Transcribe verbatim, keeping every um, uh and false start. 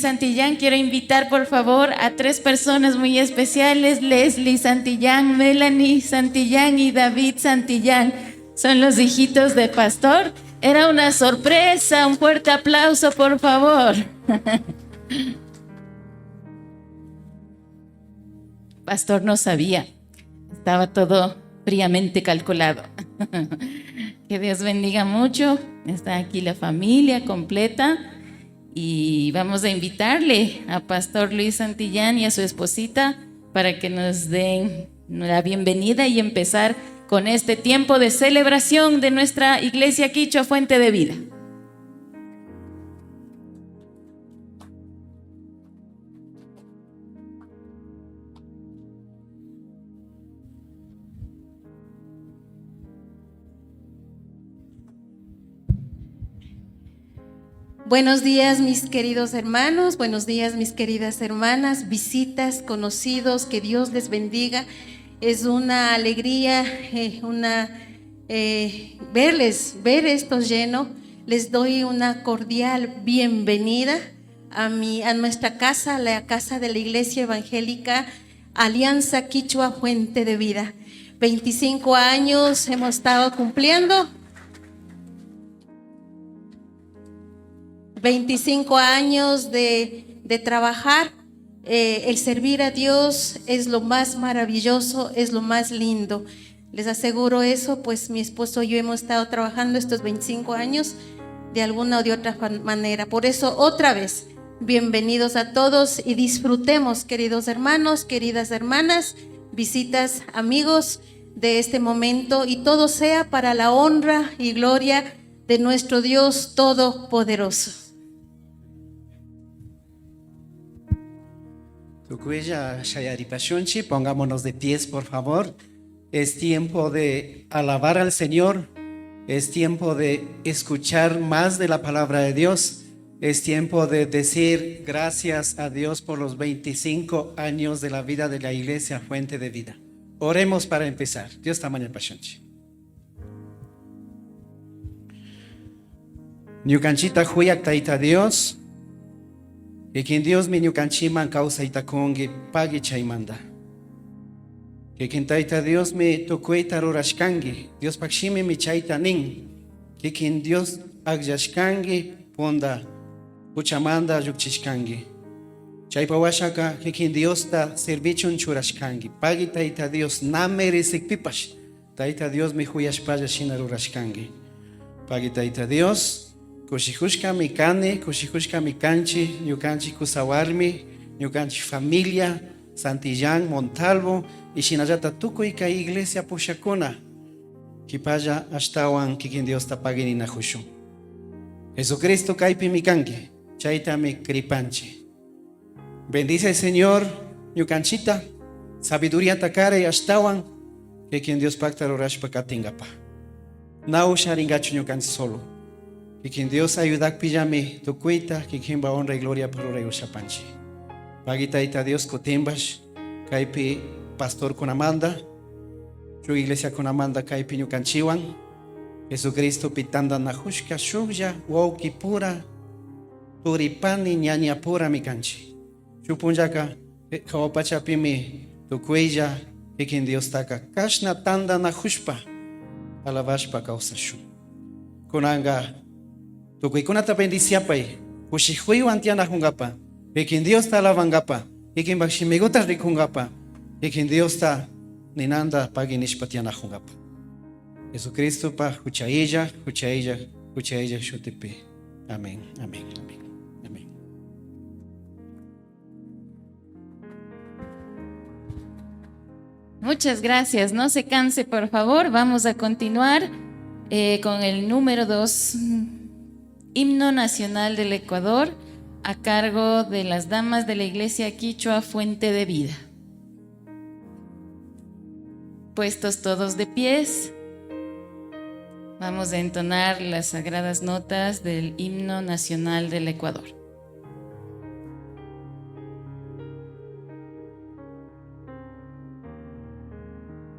Santillán, quiero invitar, por favor, a tres personas muy especiales, Leslie Santillán, Melanie Santillán y David Santillán. Son los hijitos de pastor. Era una sorpresa. Un fuerte aplauso, por favor. Pastor no sabía. Estaba todo fríamente calculado. Que Dios bendiga mucho. Está aquí la familia completa. Y vamos a invitarle a Pastor Luis Santillán y a su esposita para que nos den la bienvenida y empezar con este tiempo de celebración de nuestra Iglesia Quichua Fuente de Vida. Buenos días, mis queridos hermanos, buenos días, mis queridas hermanas, visitas, conocidos, que Dios les bendiga. Es una alegría, eh, una, eh, verles, ver esto lleno. Les doy una cordial bienvenida a mi, a nuestra casa, la casa de la Iglesia Evangélica Alianza Quichua Fuente de Vida. Veinticinco años hemos estado cumpliendo. Veinticinco años de, de trabajar. Eh, el servir a Dios es lo más maravilloso, es lo más lindo. Les aseguro eso, pues mi esposo y yo hemos estado trabajando estos veinticinco años de alguna o de otra fa-, manera. Por eso, otra vez, bienvenidos a todos y disfrutemos, queridos hermanos, queridas hermanas, visitas, amigos de este momento, y todo sea para la honra y gloria de nuestro Dios Todopoderoso. Tukuylla shayaripashunchi, pongámonos de pies, por favor. Es tiempo de alabar al Señor, es tiempo de escuchar más de la palabra de Dios, es tiempo de decir gracias a Dios por los veinticinco años de la vida de la Iglesia Fuente de Vida. Oremos para empezar. Dios tamaña pashunchi. Ñukanchita kuyak Tayta Dios, kikin Diosmi ñukanchiman kawsayta kunki pagui chaymanta. Kikin Tayta Diosmi tukuyta rurashkanki, Diospak shimimi chayta nin. Kikin Dios akllashkanki, punta juchamanta llukchishkanki. Chaypa washaka kikin Diosta servichun churashkanki. Pagui Tayta Dios, na merecikpipash. Tayta Diosmi kuyashpalla shina rurashkanki. Pagui Tayta Dios, kushikushkami kani, kushikushkami kanchi, ñukanchi kusa warmi, ñukanchi familia, Santillán, Montalvo, y shinallata tukuy kay iglesia pushakuna. Kipalla ashtawan kikin Diosta pagui ninakushun. Jesucristo kaypimi kanki, chaytami kripanchi. Bendice, Señor, ñukanchita, sabiduriata karay ashtawan kikin Diospakta rurashpa katinkapa. Na usharinkachu ñukanchi solo. Kikin Dios ayudakpillami tukuyta kikinpa honra y gloriapa ruray ushapanchi. Pagui Tayta Dios kutinpash kaypi pastorkunamanta, shuk iglesiakunamanta kaypi ñukanchiwan, Jesucristopi tantanakushka shuklla wawkipura, turipani ñañapurami kanchi. Shuk punllaka, eh, hawa pachapimi tukuylla kikin Diostaka kashna tantanakushpa, alabashpa kawsashun. Kunanka tukuykunata bendiciapay, kushikuywan tiyanakunkapa, kikin Diosta alabankapa, kikinpak shimikuta rikunkapa, kikin Diosta ninanta pagui nishpa tiyanakunkapa. Jesucristopa hucha illak, hucha illak, hucha illak shutipi. Amén, amén, amén, amén. Muchas gracias. No se canse, por favor. Vamos a continuar, eh, con el número dos, Himno Nacional del Ecuador, a cargo de las damas de la Iglesia Quichua Fuente de Vida. Puestos todos de pies, vamos a entonar las sagradas notas del Himno Nacional del Ecuador.